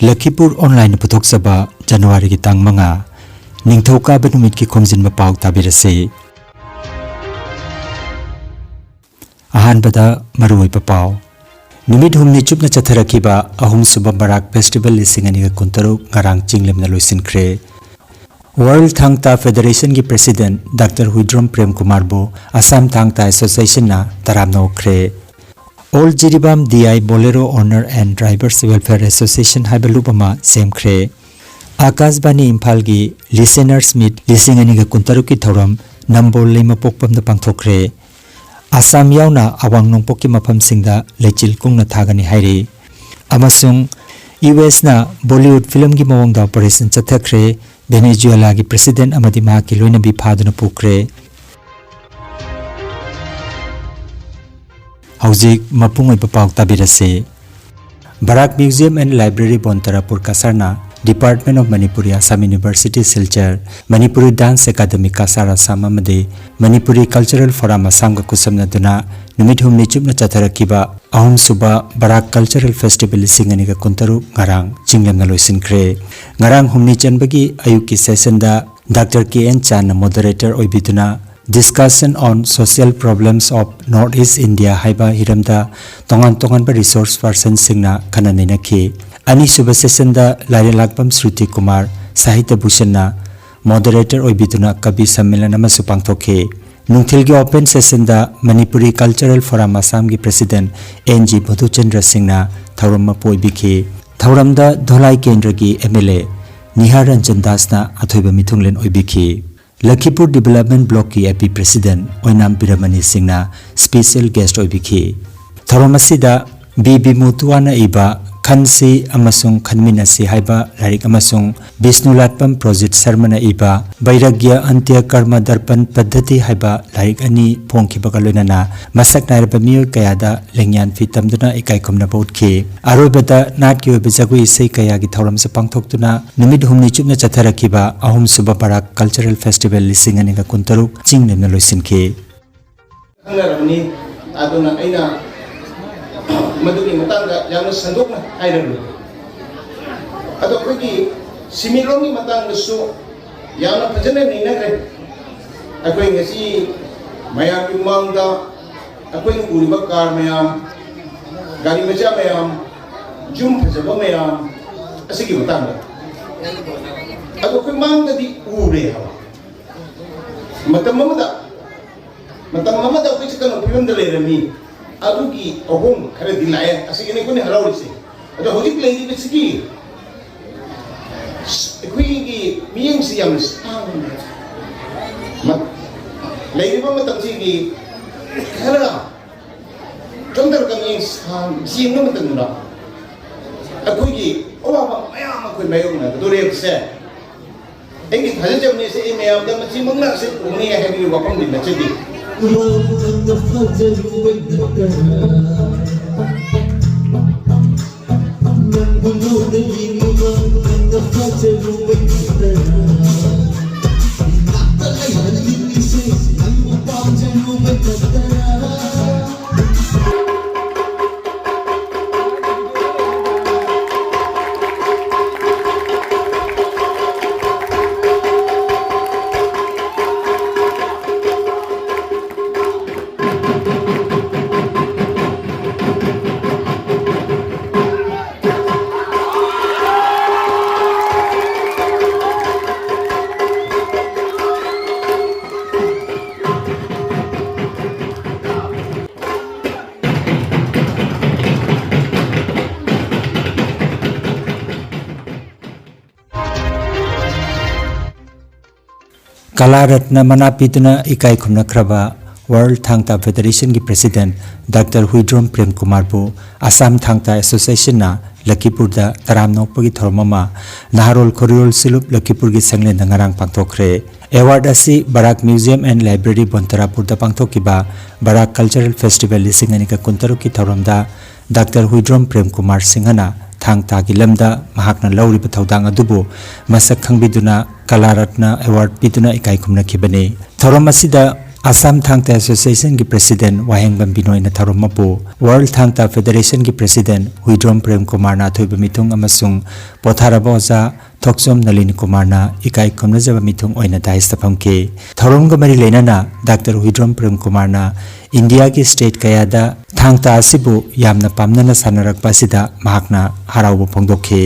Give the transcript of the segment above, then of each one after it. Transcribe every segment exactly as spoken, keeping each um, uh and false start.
ꯂꯈꯤꯄꯨꯔ ꯑꯣꯟꯂꯥꯏꯟꯅ ꯄꯨꯊꯣꯛꯆꯕ ꯖꯅꯋꯥꯔꯤꯒꯤ ꯇꯥꯡ ꯃꯉꯥ, ꯅꯤꯡꯊꯧꯀꯥꯕ ꯅꯨꯃꯤꯠꯀꯤ ꯈꯣꯝꯖꯤꯟꯕ ꯄꯥꯎ ꯇꯥꯕꯤꯔꯁꯤ꯫ ꯑꯍꯥꯟꯕꯗ ꯃꯔꯨꯑꯣꯏꯕ ꯄꯥꯎ꯫ ꯅꯨꯃꯤꯠ ꯍꯨꯝꯅꯤ ꯆꯨꯞꯅ ꯆꯠꯊꯔꯛꯈꯤꯕ ꯑꯍꯨꯝꯁꯨꯕ ꯕꯔꯥꯛ ꯐꯦꯁꯇꯤꯚꯦꯜ ꯂꯤꯁꯤꯡ ꯑꯅꯤꯒ ꯀꯨꯟꯇꯔꯨꯛ ꯉꯔꯥꯡ ꯆꯤꯡꯂꯦꯝꯅ ꯂꯣꯏꯁꯤꯟꯈ꯭ꯔꯦ꯫ ꯋꯥꯔꯜ ꯊꯥꯡ ꯇꯥ ꯐꯦꯗꯔꯦꯁꯟꯒꯤ ꯄ꯭ꯔꯦꯁꯤꯗꯦꯟꯠ ꯗꯥꯛꯇꯔ ꯍꯨꯏꯗ꯭ꯔꯣꯝ ꯄ꯭ꯔꯦꯝ ꯀꯨꯃꯥꯔꯕꯨ ꯑꯁꯥꯝ ꯊꯥꯡ ꯇꯥ ꯑꯦꯁꯣꯁꯤꯌꯦꯁꯟꯅ ꯇꯔꯥꯝꯅ ꯑꯣꯛꯈ꯭ꯔꯦ꯫ All Jiribam the I Bolero owner and drivers welfare association ꯍꯥꯏꯕ ꯂꯨꯞ ꯑꯃ ꯁꯦꯝꯈ꯭ꯔꯦ꯫ ꯑꯥꯀꯥꯁꯕꯥꯅꯤ ꯏꯝꯐꯥꯜꯒꯤ ꯂꯤꯁꯅꯔꯁ ꯃꯤꯠ ꯂꯤꯁꯤꯡ ꯑꯅꯤꯒ ꯀꯨꯟꯇꯔꯨꯛꯀꯤ ꯊꯧꯔꯝ ꯅꯝꯕꯣꯜ ꯂꯩꯃꯄꯣꯛꯄꯝꯗ ꯄꯥꯡꯊꯣꯛꯈ꯭ꯔꯦ꯫ ꯑꯁꯥꯝ ꯌꯥꯎꯅ ꯑꯋꯥꯡ ꯅꯣꯡꯄꯣꯛꯀꯤ ꯃꯐꯝꯁꯤꯡꯗ ꯂꯩꯆꯤꯜ ꯀꯨꯡꯅ ꯊꯥꯒꯅꯤ ꯍꯥꯏꯔꯤ꯫ ꯑꯃꯁꯨꯡ ꯌꯨ ꯑꯦꯁꯅ ꯕꯣꯂꯤꯋꯨꯗ ꯐꯤꯂꯝꯒꯤ ꯃꯑꯣꯡꯗ ꯑꯣꯄꯔꯦꯁꯟ ꯆꯠꯊꯈ꯭ꯔꯦ꯫ ꯚꯦꯅꯦꯖꯨꯌꯦꯂꯥꯒꯤ ꯄ꯭ꯔꯦꯁꯤꯗꯦꯟꯠ ꯑꯃꯗꯤ ꯃꯍꯥꯛꯀꯤ ꯂꯣꯏꯅꯕꯤ ꯐꯥꯗꯨꯅ ꯄꯨꯈ꯭ꯔꯦ꯫ ꯍꯧꯖꯤꯛ ꯃꯄꯨꯡ ꯑꯣꯏꯕ ꯄꯥꯎ ꯇꯥꯕꯤꯔꯁꯤ꯫ Barak museum and library Bon Tarapur ꯀꯁꯥꯔꯅ Department of Manipuri Assam University Silchar, Manipuri dance academy Cachar Assam ꯑꯃꯗꯤ ꯃꯅꯤꯄꯨꯔꯤ ꯀꯜꯆꯔꯦꯜ ꯐꯣꯔꯝ ꯑꯁꯥꯝꯒ ꯈꯨꯠꯁꯝꯅꯗꯨꯅ ꯅꯨꯃꯤꯠ ꯍꯨꯝꯅꯤ ꯆꯨꯞꯅ ꯆꯠꯊꯔꯛꯈꯤꯕ ꯑꯍꯨꯝꯁꯨꯕ ꯕꯔꯥꯛ ꯀꯜꯆꯔꯦꯜ ꯐꯦꯁꯇꯤꯚꯦꯜ ꯂꯤꯁꯤꯡ ꯑꯅꯤꯒ ꯀꯨꯟꯇꯔꯨꯛ ꯉꯔꯥꯡ ꯆꯤꯡꯂꯦꯝꯅ ꯂꯣꯏꯁꯤꯟꯈ꯭ꯔꯦ꯫ ꯉꯔꯥꯡ ꯍꯨꯝꯅꯤ ꯆꯟꯕꯒꯤ ꯑꯌꯨꯛꯀꯤ ꯁꯦꯁꯟꯗ ꯗꯥꯛꯇꯔ ꯀꯦ ꯑꯦꯟ ꯆꯥꯟꯅ moderator ꯑꯣꯏꯕꯤꯗꯨꯅ Discussion on Social Problems of North East India ꯍꯥꯏꯕ ꯍꯤꯔꯝꯗ ꯇꯣꯉꯥꯟ ꯇꯣꯉꯥꯟꯕ ꯔꯤꯁꯣꯔꯁ ꯄꯥꯔꯁꯟꯁꯤꯡꯅ ꯈꯟꯅ ꯅꯩꯅꯈꯤ꯫ ꯑꯅꯤꯁꯨꯕ ꯁꯦꯁꯟꯗ ꯂꯥꯏꯔꯦꯜꯂꯥꯛꯄꯝ ꯁ꯭ꯔꯨꯇꯤ ꯀꯨꯃꯥꯔ ꯁꯥꯍꯤꯇ꯭ꯌ ꯚꯨꯁꯟꯅ ꯃꯣꯗꯔꯦꯇꯔ ꯑꯣꯏꯕꯤꯗꯨꯅ ꯀꯕꯤ ꯁꯝꯃꯦꯂꯟ ꯑꯃꯁꯨ ꯄꯥꯡꯊꯣꯛꯈꯤ꯫ ꯅꯨꯡꯊꯤꯜꯒꯤ ꯑꯣꯄꯟ ꯁꯦꯁꯟꯗ ꯃꯅꯤꯄꯨꯔꯤ ꯀꯜꯆꯔꯦꯜ ꯐꯣꯔꯝ ꯑꯁꯥꯝꯒꯤ ꯄ꯭ꯔꯦꯁꯤꯗꯦꯟꯠ ꯑꯦꯟ ꯖꯤ ꯃꯙꯨꯆꯟꯗ꯭ꯔ ꯁꯤꯡꯅ ꯊꯧꯔꯝ ꯃꯄꯨ ꯑꯣꯏꯕꯤꯈꯤ꯫ ꯊꯧꯔꯝꯗ ꯙꯣꯂꯥꯏ ꯀꯦꯟꯗ꯭ꯔꯒꯤ ꯑꯦꯝ ꯑꯦꯜ ꯑꯦ ꯅꯤꯍꯥꯔ ꯔꯟꯖꯟ ꯗꯥꯁꯅ ꯑꯊꯣꯏꯕ ꯃꯤꯊꯨꯡꯂꯦꯟ ꯑꯣꯏꯕꯤꯈꯤ꯫ ꯂꯈꯤꯄꯨꯔ ꯗꯤꯕꯦꯂꯞꯃꯦꯟꯠ ꯕ꯭ꯂꯣꯛꯀꯤ ꯑꯦ ꯄꯤ ꯄ꯭ꯔꯦꯁꯤꯗꯦꯟꯠ ꯑꯣꯏꯅꯥꯝ ꯕꯤꯔꯃꯅꯤ ꯁꯤꯡꯅ ꯁ꯭ꯄꯦꯁꯤꯌꯦꯜ ꯒꯦꯁ꯭ꯠ ꯑꯣꯏꯕꯤꯈꯤ꯫ ꯊꯧꯔꯝ ꯑꯁꯤꯗ ꯕꯤ ꯕꯤꯃꯣꯇꯨꯋꯥꯅ ꯏꯕ ꯈꯟꯁꯤ ꯑꯃꯁꯨꯡ ꯈꯟꯃꯤꯟꯅꯁꯤ ꯍꯥꯏꯕ ꯂꯥꯏꯔꯤꯛ ꯑꯃꯁꯨꯡ ꯕꯤꯁꯅꯨ ꯂꯥꯠꯄꯝ ꯄ꯭ꯔꯣꯖꯤꯠ ꯁꯔꯃꯅ ꯏꯕ ꯕꯩꯔꯒ꯭ꯌ ꯑꯟꯇ꯭ꯌ ꯀꯔꯃ ꯗꯔꯄꯟ ꯄꯗꯙꯇꯤ ꯍꯥꯏꯕ ꯂꯥꯏꯔꯤꯛ ꯑꯅꯤ ꯐꯣꯡꯈꯤꯕꯒ ꯂꯣꯏꯅꯅ ꯃꯁꯛ ꯅꯥꯏꯔꯕ ꯃꯤꯑꯣꯏ ꯀꯌꯥꯗ ꯂꯦꯡꯌꯥꯟ ꯐꯤ ꯇꯝꯗꯨꯅ ꯏꯀꯥꯏ ꯈꯨꯝꯅꯕ ꯎꯠꯈꯤ꯫ ꯑꯔꯣꯏꯕꯗ ꯅꯥꯠꯀꯤ ꯑꯣꯏꯕ ꯖꯒꯣꯏ ꯏꯁꯩ ꯀꯌꯥꯒꯤ ꯊꯧꯔꯝꯁꯨ ꯄꯥꯡꯊꯣꯛꯇꯨꯅ ꯅꯨꯃꯤꯠ ꯍꯨꯝꯅꯤ ꯆꯨꯞꯅ ꯆꯠꯊꯔꯛꯈꯤꯕ ꯑꯍꯨꯝꯁꯨꯕ ꯕꯔꯥꯛ ꯀꯜꯆꯔꯦꯜ ꯐꯦꯁꯇꯤꯚꯦꯜ ꯂꯤꯁꯤꯡ ꯑꯅꯤꯒ ꯀꯨꯟꯇꯔꯨꯛ ꯆꯤꯡꯂꯦꯝꯅ ꯂꯣꯏꯁꯤꯟꯈꯤ꯫ ꯈꯪꯅꯔꯕꯅꯤ꯫ ꯑꯗꯨꯅ ꯑꯩꯅ ꯃꯗꯨꯒꯤ ꯃꯇꯥꯡꯗ ꯌꯥꯝꯅ ꯁꯟꯗꯣꯛꯅ ꯍꯥꯏꯔꯔꯣꯏ꯫ ꯑꯗꯣ ꯑꯩꯈꯣꯏꯒꯤ ꯁꯤꯃꯤꯠꯂꯣꯟꯒꯤ ꯃꯇꯥꯡꯗꯁꯨ ꯌꯥꯝꯅ ꯐꯖꯅ ꯅꯩꯅꯈ꯭ꯔꯦ꯫ ꯑꯩꯈꯣꯏ ꯉꯁꯤ ꯃꯌꯥꯝꯒꯤ ꯃꯃꯥꯡꯗ ꯑꯩꯈꯣꯏꯅ ꯎꯔꯤꯕ ꯀꯥꯔ ꯃꯌꯥꯝ, ꯒꯥꯔꯤ ꯃꯆꯥ ꯃꯌꯥꯝ, ꯌꯨꯝ ꯐꯖꯕ ꯃꯌꯥꯝ ꯑꯁꯤꯒꯤ ꯃꯇꯥꯡꯗ꯫ ꯑꯗꯣ ꯑꯩꯈꯣꯏ ꯃꯥꯡꯗꯗꯤ ꯎꯔꯦ ꯍꯥꯏꯕ꯫ ꯃꯇꯝ ꯑꯃꯗ, ꯃꯇꯝ ꯑꯃꯗ ꯑꯩꯈꯣꯏꯁꯦ ꯀꯩꯅꯣ ꯐꯤꯕꯝꯗ ꯂꯩꯔꯝꯃꯤ꯫ ꯑꯗꯨꯒꯤ ꯑꯍꯣꯡꯕ ꯈꯔꯗꯤ ꯂꯥꯛꯑꯦ꯫ ꯑꯁꯤꯒꯤꯅꯤ ꯑꯩꯈꯣꯏꯅ ꯍꯔꯥꯎꯔꯤꯁꯦ꯫ ꯑꯗꯣ ꯍꯧꯖꯤꯛ ꯂꯩꯔꯤꯕꯁꯤꯒꯤ ꯑꯩꯈꯣꯏꯒꯤ ꯃꯤꯠꯌꯦꯡꯁꯤ ꯌꯥꯝꯅ ꯁꯥꯡꯅ ꯃ-, ꯂꯩꯔꯤꯕ ꯃꯇꯝꯁꯤꯒꯤ ꯈꯔ ꯆꯣꯟꯊꯔꯒ ꯃꯤꯠꯌꯦꯡ ꯁꯥꯡ-, ꯌꯦꯡꯕ ꯃꯇꯝꯗ ꯑꯩꯈꯣꯏꯒꯤ ꯑꯋꯥꯕ ꯃꯌꯥꯝ ꯑꯃ ꯑꯩꯈꯣꯏ ꯃꯥꯌꯣꯛꯅꯒꯗꯧꯔꯤꯕꯁꯦ ꯑꯩꯒꯤ ꯊꯥꯖꯖꯕꯅꯤ꯫ ꯁꯤ ꯑꯩ ꯃꯌꯥꯝꯗ ꯃꯁꯤꯃꯛꯅ ꯑꯁꯤ ꯎꯅꯤ ꯍꯥꯏꯕꯒꯤ ꯋꯥꯐꯝꯗꯤ ꯅꯠꯆꯗꯦ꯫ ꯅꯪꯕꯨ ꯂꯨꯅ ꯌꯦꯡꯂꯨꯕ ꯅꯪꯅ ꯐꯖꯔꯨꯕꯩ ꯅꯠꯇꯅ, ꯏꯅꯥꯛꯇ ꯂꯩꯍꯟꯅꯤꯡꯂꯤꯁꯦ ꯅꯪꯕꯨ ꯄꯥꯝꯖꯔꯨꯕꯩ ꯅꯠꯇꯅ꯫ ꯀꯂꯥ ꯔꯠꯅ ꯃꯅꯥ ꯄꯤꯗꯨꯅ ꯏꯀꯥꯏ ꯈꯨꯝꯅꯈ꯭ꯔꯕ ꯋꯥꯔꯜ ꯊꯥꯡ ꯇꯥ ꯐꯦꯗꯔꯦꯁꯟꯒꯤ ꯄ꯭ꯔꯦꯁꯤꯗꯦꯟꯠ ꯗꯥꯛꯇꯔ ꯍꯨꯏꯗ꯭ꯔꯣꯝ ꯄ꯭ꯔꯦꯝ ꯀꯨꯃꯥꯔꯕꯨ ꯑꯁꯥꯝ ꯊꯥꯡ ꯇꯥ ꯑꯦꯁꯣꯁꯤꯌꯦꯁꯟꯅ ꯂꯈꯤꯄꯨꯔꯗ ꯇꯔꯥꯝꯅ ꯑꯣꯛꯄꯒꯤ ꯊꯧꯔꯝ ꯑꯃ ꯅꯍꯥꯔꯣꯜ ꯈꯣꯔꯤꯔꯣꯜ ꯁꯤꯂꯨꯞ ꯂꯈꯤꯄꯨꯔꯒꯤ ꯁꯪꯂꯦꯟꯗ ꯉꯔꯥꯡ ꯄꯥꯡꯊꯣꯛꯈ꯭ꯔꯦ꯫ ꯑꯦꯋꯥꯔꯗ ꯑꯁꯤ ꯕꯔꯥꯛ ꯃ꯭ꯌꯨꯖꯤꯌꯝ ꯑꯦꯟ ꯂꯥꯏꯕ꯭ꯔꯦꯔꯤ ꯕꯣꯟꯇꯔꯥꯄꯨꯔꯗ ꯄꯥꯡꯊꯣꯛꯈꯤꯕ ꯕꯔꯥꯛ ꯀꯜꯆꯔꯦꯜ ꯐꯦꯁꯇꯤꯚꯦꯜ ꯂꯤꯁꯤꯡ ꯑꯅꯤꯒ ꯀꯨꯟꯇꯔꯨꯛꯀꯤ ꯊꯧꯔꯝꯗ ꯗꯥꯛꯇꯔ ꯍꯨꯏꯗ꯭ꯔꯣꯝ ꯄ꯭ꯔꯦꯝ ꯀꯨꯃꯥꯔ ꯁꯤꯡꯍꯅ ꯊꯥꯡ ꯇꯥꯒꯤ ꯂꯝꯗ ꯃꯍꯥꯛꯅ ꯂꯧꯔꯤꯕ ꯊꯧꯗꯥꯡ ꯑꯗꯨꯕꯨ ꯃꯁꯛ ꯈꯪꯕꯤꯗꯨꯅ ꯀꯂꯥ ꯔꯠꯅ ꯑꯦꯋꯥꯔꯗ ꯄꯤꯗꯨꯅ ꯏꯀꯥꯏ ꯈꯨꯝꯅꯈꯤꯕꯅꯤ꯫ ꯊꯧꯔꯝ ꯑꯁꯤꯗ ꯑꯁꯥꯝ ꯊꯥꯡ ꯇꯥ ꯑꯦꯁꯣꯁꯤꯌꯦꯁꯟꯒꯤ ꯄ꯭ꯔꯦꯁꯤꯗꯦꯟ ꯋꯥꯍꯦꯡꯕꯝ ꯕꯤꯅꯣꯏꯅ ꯊꯧꯔꯝ ꯑꯃꯕꯨ ꯋꯥꯔꯜ ꯊꯥꯡ ꯇꯥ ꯐꯦꯗꯦꯔꯦꯁꯟꯒꯤ ꯄ꯭ꯔꯦꯁꯤꯗꯦꯟ ꯍꯨꯏꯗ꯭ꯔꯣꯝ ꯄ꯭ꯔꯦꯝ ꯀꯨꯃꯥꯔꯅ ꯑꯊꯣꯏꯕ ꯃꯤꯊꯨꯡ ꯑꯃꯁꯨꯡ ꯄꯣꯊꯥꯔꯕ ꯑꯣꯖꯥ ꯊꯣꯛꯆꯣꯝ ꯅꯂꯤꯟ ꯀꯨꯃꯥꯔꯅ ꯏꯀꯥꯏ ꯈꯨꯝꯅꯖꯕ ꯃꯤꯊꯨꯡ ꯑꯣꯏꯅ ꯗꯥꯏꯁꯇ ꯐꯝꯈꯤ꯫ ꯊꯧꯔꯝꯒ ꯃꯔꯤ ꯂꯩꯅꯅ ꯗꯥꯛꯇꯔ ꯍꯨꯏꯗ꯭ꯔꯣꯝ ꯄ꯭ꯔꯦꯝ ꯀꯨꯃꯥꯔꯅ ꯏꯟꯗꯤꯌꯥꯒꯤ ꯁ꯭ꯇꯦꯠ ꯀꯌꯥꯗ ꯊꯥꯡ ꯇꯥ ꯑꯁꯤꯕꯨ ꯌꯥꯝꯅ ꯄꯥꯝꯅꯅ ꯁꯥꯟꯅꯔꯛꯄ ꯑꯁꯤꯗ ꯃꯍꯥꯛꯅ ꯍꯔꯥꯎꯕ ꯐꯣꯡꯗꯣꯛꯈꯤ꯫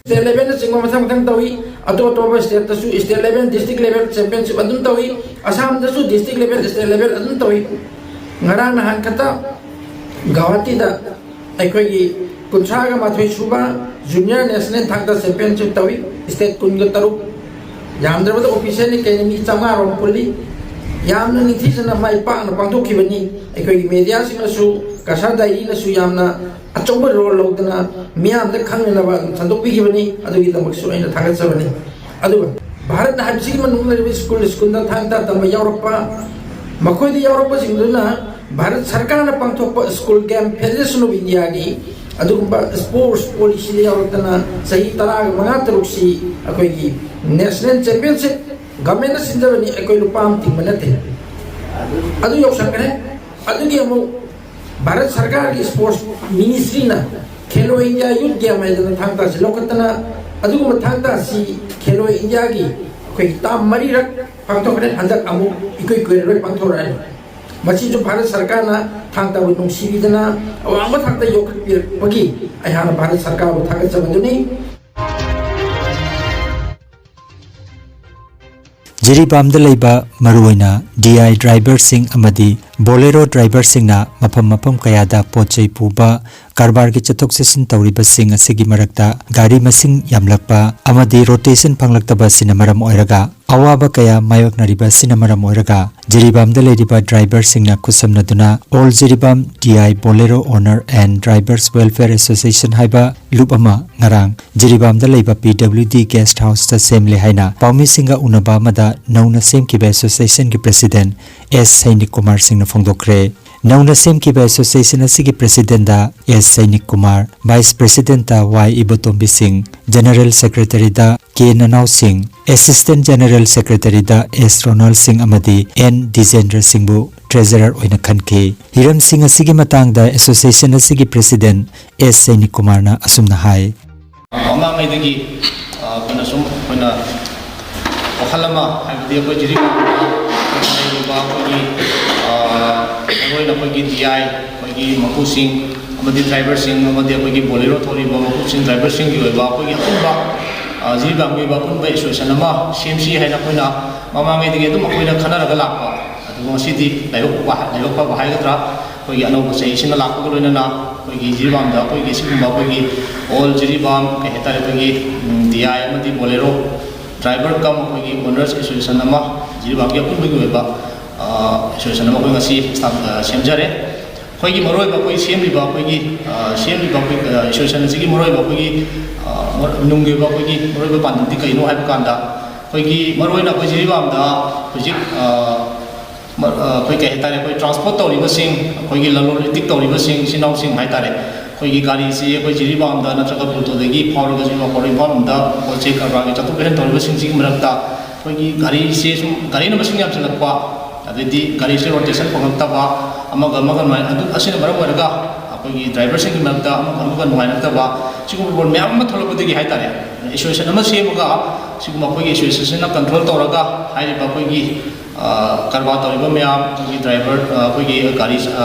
ꯁ꯭ꯇꯦꯠ ꯂꯦꯚꯦꯜꯅꯆꯤꯡꯕ ꯃꯊꯪ ꯃꯊꯪ ꯇꯧꯏ꯫ ꯑꯇꯣꯞ ꯑꯇꯣꯞꯄ ꯁ꯭ꯇꯦꯠꯇꯁꯨ state level, district level championship ꯑꯗꯨꯝ ꯇꯧꯏ꯫ ꯑꯁꯥꯝꯗꯁꯨ ꯗꯤꯁꯇ꯭ꯔꯤꯛ ꯂꯦꯚꯦꯜ, ꯁ꯭ꯇꯦꯠ ꯂꯦꯚꯦꯜ ꯑꯗꯨꯝ ꯇꯧꯏ꯫ ꯉꯔꯥꯡ ꯅꯍꯥꯟ ꯈꯛꯇ ꯒꯧꯍꯥꯇꯤꯗ ꯑꯩꯈꯣꯏꯒꯤ ꯀꯨꯟꯊ꯭ꯔꯥꯒ ꯃꯥꯊꯣꯏ ꯁꯨꯕ ꯖꯨꯅꯤꯌꯔ ꯅꯦꯁꯅꯦꯜ ꯊꯥꯛꯇ ꯆꯦꯝꯄꯤꯌꯟꯁꯤꯞ ꯇꯧꯏ꯫ ꯁ꯭ꯇꯦꯠ ꯀꯨꯟꯒ ꯇꯔꯨꯛ, ꯌꯥꯝꯗ꯭ꯔꯕꯗ ꯑꯣꯐꯤꯁꯤꯌꯦꯜꯂꯤ ꯀꯩꯅ ꯃꯤ ꯆꯥꯝꯃꯉꯥ ꯔꯣꯝ ꯄꯨꯜꯂꯤ꯫ ꯌꯥꯝꯅ ꯅꯤꯡꯊꯤꯖꯅ ꯃꯥꯏ ꯄꯥꯛꯅ ꯄꯥꯡꯊꯣꯛꯈꯤꯕꯅꯤ꯫ ꯑꯩꯈꯣꯏꯒꯤ ꯃꯦꯗꯤꯌꯥꯁꯤꯡꯅꯁꯨ, ꯀꯁꯥꯔ ꯗꯥꯏꯔꯤꯅꯁꯨ ꯌꯥꯝꯅ ꯑꯆꯧꯕ ꯔꯣꯜ ꯂꯧꯗꯅ ꯃꯤꯌꯥꯝꯗ ꯈꯪꯅꯅꯕ ꯑꯗꯨꯝ ꯁꯟꯗꯣꯛꯄꯤꯈꯤꯕꯅꯤ꯫ ꯑꯗꯨꯒꯤꯗꯃꯛꯁꯨ ꯑꯩꯅ ꯊꯥꯒꯠꯆꯕꯅꯤ꯫ ꯑꯗꯨꯒ ꯚꯥꯔꯠ ꯍꯥꯏꯕꯁꯤꯒꯤ ꯃꯅꯨꯡꯗ ꯂꯩꯔꯤꯕ ꯁ꯭ꯀꯨꯜ ꯁ꯭ꯀꯨꯜꯗ ꯊꯥꯡ ꯇꯥ ꯇꯝꯕ ꯌꯥꯎꯔꯛꯄ, ꯃꯈꯣꯏꯗ ꯌꯥꯎꯔꯛꯄꯁꯤꯡꯗꯨꯅ ꯚꯥꯔꯠ ꯁꯔꯀꯥꯔꯅ ꯄꯥꯡꯊꯣꯛꯄ ꯁ꯭ꯀꯨꯜ ꯒꯦꯝ ꯐꯦꯗꯦꯔꯦꯁꯟ ꯑꯣꯐ ꯏꯟꯗꯤꯌꯥꯒꯤ ꯑꯗꯨꯒꯨꯝꯕ ꯁ꯭ꯄꯣꯔꯠꯁ ꯄꯣꯂꯤꯁꯤꯗ ꯌꯥꯎꯔꯛꯇꯅ ꯆꯍꯤ ꯇꯔꯥꯒ ꯃꯉꯥ ꯇꯔꯨꯛꯁꯤ ꯑꯩꯈꯣꯏꯒꯤ ꯅꯦꯁꯅꯦꯜ ꯆꯦꯝꯄꯤꯌꯟꯁꯤꯞ ꯒꯚꯔꯟꯃꯦꯟꯠꯅ ꯁꯤꯟꯖꯕꯅꯤ, ꯑꯩꯈꯣꯏ ꯂꯨꯄꯥ ꯑꯃ ꯇꯤꯡꯕ ꯅꯠꯇꯦ꯫ ꯑꯗꯨ ꯌꯧꯁꯟꯈ꯭ꯔꯦ꯫ ꯑꯗꯨꯒꯤ ꯑꯃꯨꯛ ꯚꯥꯔꯠ ꯁꯔꯀꯥꯔꯒꯤ ꯁ꯭ꯄꯣꯔꯠꯁ ꯃꯤꯅꯤꯁꯇ꯭ꯔꯤꯅ ꯈꯦꯂꯣ ꯏꯟꯗꯤꯌꯥ ꯌꯨꯠ ꯒꯦꯝ ꯍꯥꯏꯗꯅ ꯊꯥꯡ ꯇꯥꯁꯤ ꯂꯧꯈꯠꯇꯅ, ꯑꯗꯨꯒꯨꯝꯕ ꯊꯥꯡ ꯇꯥꯁꯤ ꯈꯦꯂꯣ ꯏꯟꯗꯤꯌꯥꯒꯤ ꯑꯩꯈꯣꯏꯒꯤ ꯇꯥꯝ ꯃꯔꯤꯔꯛ ꯄꯥꯡꯊꯣꯛꯈ꯭ꯔꯦ꯫ ꯍꯟꯗꯛ ꯑꯃꯨꯛ ꯏꯀꯨꯏ ꯀꯨꯏꯔꯔꯣꯏ ꯄꯥꯡꯊꯣꯔꯛꯑꯅꯤ꯫ ꯃꯁꯤꯁꯨ ꯚꯥꯔꯠ ꯁꯔꯀꯥꯔꯅ ꯊꯥꯡ ꯇꯥꯕꯨ ꯅꯨꯡꯁꯤꯕꯤꯗꯅ ꯑꯋꯥꯡꯕ ꯊꯥꯛꯇ ꯌꯣꯛꯈꯠꯄꯤꯔꯛꯄꯒꯤ ꯑꯩꯍꯥꯛꯅ ꯚꯥꯔꯠ ꯁꯔꯀꯥꯔꯕꯨ ꯊꯥꯒꯠꯆꯕꯗꯨꯅꯤ꯫ ꯖꯤꯔꯤꯕꯥꯝꯗ ꯂꯩꯕ ꯃꯔꯨꯑꯣꯏꯅ ꯗꯤ ꯑꯥꯏ ꯗ꯭ꯔꯥꯏꯚꯔꯁꯤꯡ ꯑꯃꯗꯤ ꯕꯣꯂꯦꯔꯣ ꯗ꯭ꯔꯥꯏꯚꯔꯁꯤꯡꯅ ꯃꯐꯝ ꯃꯐꯝ ꯀꯌꯥꯗ ꯄꯣꯠ ꯆꯩ ꯄꯨꯕ, ꯀꯔꯕꯥꯔꯒꯤ ꯆꯠꯊꯣꯛ ꯆꯠꯁꯤꯟ ꯇꯧꯔꯤꯕꯁꯤꯡ ꯑꯁꯤꯒꯤ ꯃꯔꯛꯇ ꯒꯥꯔꯤ ꯃꯁꯤꯡ ꯌꯥꯝꯂꯛꯄ ꯑꯃꯗꯤ ꯔꯣꯇꯦꯁꯟ ꯐꯪꯂꯛꯇꯕ ꯑꯁꯤꯅ ꯃꯔꯝ ꯑꯣꯏꯔꯒ ꯑꯋꯥꯕ ꯀꯌꯥ ꯃꯥꯌꯣꯛꯅꯔꯤꯕ ꯑꯁꯤꯅ ꯃꯔꯝ ꯑꯣꯏꯔꯒ ꯖꯤꯔꯤꯕꯥꯝꯗ ꯂꯩꯔꯤꯕ ꯗ꯭ꯔꯥꯏꯚꯔꯁꯤꯡꯅ ꯈꯨꯠꯁꯝꯅꯗꯨꯅ All Jiribam D I Bolero Owner and Drivers Welfare Association ꯍꯥꯏꯕ ꯂꯨꯞ ꯑꯃ ꯉꯔꯥꯡ ꯖꯤꯔꯤꯕꯥꯝꯗ ꯂꯩꯕ ꯄꯤ ꯗꯕ꯭ꯂꯤꯎ ꯗꯤ ꯒꯦꯁꯠ ꯍꯥꯎꯁꯇ ꯁꯦꯝꯂꯦ ꯍꯥꯏꯅ ꯄꯥꯎꯃꯤꯁꯤꯡꯒ ꯎꯅꯕ ꯑꯃꯗ ꯅꯧꯅ ꯁꯦꯝꯈꯤꯕ ꯑꯦꯁꯣꯁꯤꯌꯦꯁꯟꯒꯤ ꯄ꯭ꯔꯦꯁꯤꯗꯦꯟꯠ ꯑꯦꯁ ꯁꯩꯅꯤꯛ ꯀꯨꯃꯥꯔ ꯁꯤꯡꯅ ꯐꯣꯡꯗꯣꯛꯈ꯭ꯔꯦ꯫ ꯅꯧꯅ ꯁꯦꯝꯈꯤꯕ ꯑꯦꯁꯣꯁꯤꯌꯦꯁꯟ ꯑꯁꯤꯒꯤ ꯄ꯭ꯔꯦꯁꯤꯗꯦꯟꯗ ꯑꯦꯁ ꯁꯩꯅꯤꯛ ꯀꯨꯃꯥꯔ, ꯚꯥꯏꯁ ꯄ꯭ꯔꯦꯁꯤꯗꯦꯟꯗ ꯋꯥꯏ ꯏꯕꯣꯇꯣꯝꯕꯤ ꯁꯤꯡ, ꯖꯦꯅꯔꯦꯜ ꯁꯦꯀ꯭ꯔꯦꯇꯔꯤꯗ ꯀꯦ ꯅꯅꯥꯎ ꯁꯤꯡ, ꯑꯦꯁꯤꯁꯇꯦꯟ ꯖꯦꯅꯔꯦꯜ ꯁꯦꯀ꯭ꯔꯦꯇꯔꯤꯗ ꯑꯦꯁ ꯔꯣꯅꯥꯜ ꯁꯤꯡ ꯑꯃꯗꯤ ꯑꯦꯟ ꯗꯤꯖꯦꯟꯗ꯭ꯔ ꯁꯤꯡꯕꯨ ꯇ꯭ꯔꯦꯖꯔꯔ ꯑꯣꯏꯅ ꯈꯟꯈꯤ꯫ ꯍꯤꯔꯝꯁꯤꯡ ꯑꯁꯤꯒꯤ ꯃꯇꯥꯡꯗ ꯑꯦꯁꯣꯁꯤꯌꯦꯁꯟ ꯑꯁꯤꯒꯤ ꯄ꯭ꯔꯦꯁꯤꯗꯦꯟ ꯑꯦꯁ ꯁꯩꯅꯤꯛ ꯀꯨꯃꯥꯔꯅ ꯑꯁꯨꯝꯅ ꯍꯥꯏ꯫ ꯃꯃꯥꯡꯉꯩꯗꯒꯤ ꯑꯩꯈꯣꯏꯅ ꯁꯨꯝ ꯑꯩꯈꯣꯏꯅ ꯋꯥꯈꯜ ꯑꯃ, ꯍꯥꯏꯕꯗꯤ ꯑꯩꯈꯣꯏ ꯖꯤꯔꯤꯕꯥꯝꯗ ꯂꯩꯔꯤꯕ ꯑꯩꯈꯣꯏꯒꯤ ꯃꯔꯨꯑꯣꯏꯅ ꯑꯩꯈꯣꯏꯒꯤ ꯗꯤ ꯑꯥꯏ, ꯑꯩꯈꯣꯏꯒꯤ ꯃꯄꯨꯁꯤꯡ ꯑꯃꯗꯤ ꯗ꯭ꯔꯥꯏꯚꯔꯁꯤꯡ ꯑꯃꯗꯤ ꯑꯩꯈꯣꯏꯒꯤ ꯕꯣꯂꯦꯔꯣ ꯊꯧꯔꯤꯕ ꯃꯄꯨꯁꯤꯡ, ꯗ꯭ꯔꯥꯏꯚꯔꯁꯤꯡꯒꯤ ꯑꯣꯏꯕ ꯑꯩꯈꯣꯏꯒꯤ ꯑꯄꯨꯟꯕ ꯖꯤꯔꯤꯕꯥꯝꯒꯤ ꯑꯣꯏꯕ ꯑꯄꯨꯟꯕ ꯑꯦꯁꯣꯁꯤꯌꯦꯁꯟ ꯑꯃ ꯁꯦꯝꯁꯤ ꯍꯥꯏꯅ ꯑꯩꯈꯣꯏꯅ ꯃꯃꯥꯡꯉꯩꯗꯒꯤ ꯑꯗꯨꯝ ꯑꯩꯈꯣꯏꯅ ꯈꯟꯅꯔꯒ ꯂꯥꯛꯄ꯫ ꯑꯗꯨꯕꯨ ꯉꯁꯤꯗꯤ ꯂꯥꯏꯕꯛ ꯐꯕ ꯂꯥꯏꯕꯛ ꯐꯕ ꯍꯥꯏꯒꯗ꯭ꯔꯥ, ꯑꯩꯈꯣꯏꯒꯤ ꯑꯅꯧꯕ ꯆꯍꯤꯁꯤꯅ ꯂꯥꯛꯄꯒ ꯂꯣꯏꯅꯅ ꯑꯩꯈꯣꯏꯒꯤ ꯖꯤꯔꯤꯕꯥꯝꯗ ꯑꯩꯈꯣꯏꯒꯤ ꯁꯤꯒꯨꯝꯕ ꯑꯩꯈꯣꯏꯒꯤ ꯑꯣꯜ ꯖꯤꯔꯤꯕꯥꯝ, ꯀꯩ ꯍꯥꯏꯇꯥꯔꯦ, ꯑꯩꯈꯣꯏꯒꯤ ꯗꯤ ꯑꯥꯏ ꯑꯃꯗꯤ ꯕꯣꯂꯦꯔꯣ ꯗ꯭ꯔꯥꯏꯚꯔ ꯀꯝ ꯑꯩꯈꯣꯏꯒꯤ ꯑꯣꯅꯔꯁ ꯑꯦꯁꯣꯁꯤꯌꯦꯁꯟ ꯑꯃ, ꯖꯤꯔꯤꯕꯥꯝꯒꯤ ꯑꯄꯨꯟꯕꯒꯤ ꯑꯣꯏꯕ ꯑꯦꯁꯣꯁꯤꯌꯦꯁꯟ ꯑꯃ ꯑꯩꯈꯣꯏ ꯉꯁꯤ ꯁꯦꯝꯖꯔꯦ꯫ ꯑꯩꯈꯣꯏꯒꯤ ꯃꯔꯨꯑꯣꯏꯕ ꯑꯩꯈꯣꯏ ꯁꯦꯝꯂꯤꯕ ꯑꯩꯈꯣꯏꯒꯤ ꯁꯦꯝꯂꯤꯕ ꯑꯩꯈꯣꯏ ꯑꯦꯁꯣꯁꯤꯌꯦꯁꯟ ꯑꯁꯤꯒꯤ ꯃꯔꯨꯑꯣꯏꯕ ꯑꯩꯈꯣꯏꯒꯤ ꯅꯨꯡꯒꯤ ꯑꯣꯏꯕ ꯑꯩꯈꯣꯏꯒꯤ ꯃꯔꯨꯑꯣꯏꯕ ꯄꯥꯟꯗꯝꯗꯤ ꯀꯩꯅꯣ ꯍꯥꯏꯕ ꯀꯥꯟꯗ, ꯑꯩꯈꯣꯏꯒꯤ ꯃꯔꯨꯑꯣꯏꯅ ꯑꯩꯈꯣꯏ ꯖꯤꯔꯤꯕꯥꯝꯗ ꯍꯧꯖꯤꯛ ꯑꯩꯈꯣꯏ ꯀꯩ ꯍꯥꯏꯇꯥꯔꯦ, ꯑꯩꯈꯣꯏ ꯇ꯭ꯔꯥꯟꯁꯄꯣꯔꯠ ꯇꯧꯔꯤꯕꯁꯤꯡ, ꯑꯩꯈꯣꯏꯒꯤ ꯂꯂꯣꯟ ꯏꯇꯤꯛ ꯇꯧꯔꯤꯕꯁꯤꯡ, ꯏꯆꯤꯟ ꯏꯅꯥꯎꯁꯤꯡ ꯍꯥꯏꯇꯥꯔꯦ, ꯑꯩꯈꯣꯏꯒꯤ ꯒꯥꯔꯤꯁꯤ ꯑꯩꯈꯣꯏ ꯖꯤꯔꯤꯕꯥꯝꯗ ꯅꯠꯇ꯭ꯔꯒ ꯕꯨꯜꯇꯣꯗꯒꯤ ꯐꯥꯎꯔꯒ ꯖꯤꯔꯤꯕꯥꯝ ꯐꯥꯎꯔꯒ ꯏꯝꯐꯥꯜ ꯂꯣꯝꯗ ꯄꯣꯠ ꯆꯩ ꯀꯔꯕꯥꯔꯒꯤ ꯆꯠꯊꯣꯛ ꯆꯠꯁꯤꯟ ꯇꯧꯔꯤꯕꯁꯤꯡꯁꯤꯒꯤ ꯃꯔꯛꯇ ꯑꯩꯈꯣꯏꯒꯤ ꯒꯥꯔꯤꯁꯦ ꯁꯨꯝ ꯒꯥꯔꯤꯅ ꯃꯁꯤꯡ ꯌꯥꯝꯁꯤꯜꯂꯛꯄ, ꯑꯗꯩꯗꯤ ꯒꯥꯔꯤꯁꯦ ꯔꯣꯇꯦꯁꯟ ꯐꯪꯉꯛꯇꯕ, ꯑꯃꯒ ꯑꯃꯒ ꯅꯨꯡꯉꯥꯏ-, ꯑꯗꯨ, ꯑꯁꯤꯅ ꯃꯔꯝ ꯑꯣꯏꯔꯒ ꯑꯩꯈꯣꯏꯒꯤ ꯗ꯭ꯔꯥꯏꯚꯔꯁꯤꯡꯒꯤ ꯃꯔꯛꯇ ꯑꯃꯒ ꯑꯃꯒ ꯅꯨꯡꯉꯥꯏꯅꯗꯕ, ꯁꯤꯒꯨꯝꯕ ꯄ꯭ꯔꯣꯕ꯭ꯂꯦꯝ ꯃꯌꯥꯝ ꯑꯃ ꯊꯣꯛꯂꯛꯄꯗꯒꯤ ꯍꯥꯏꯇꯥꯔꯦ, ꯑꯦꯁꯣꯁꯤꯌꯦꯁꯟ ꯑꯃ ꯁꯦꯝꯃꯒ ꯁꯤꯒꯨꯝꯕ ꯑꯩꯈꯣꯏꯒꯤ ꯑꯦꯁꯣꯁꯤꯌꯦꯁꯟꯁꯤꯅ ꯀꯟꯇ꯭ꯔꯣꯜ ꯇꯧꯔꯒ ꯍꯥꯏꯔꯤꯕ ꯑꯩꯈꯣꯏꯒꯤ ꯀꯔꯕꯥꯔ ꯇꯧꯔꯤꯕ ꯃꯌꯥꯝ, ꯑꯩꯈꯣꯏꯒꯤ ꯗ꯭ꯔꯥꯏꯚꯔ, ꯑꯩꯈꯣꯏꯒꯤ ꯒꯥꯔꯤ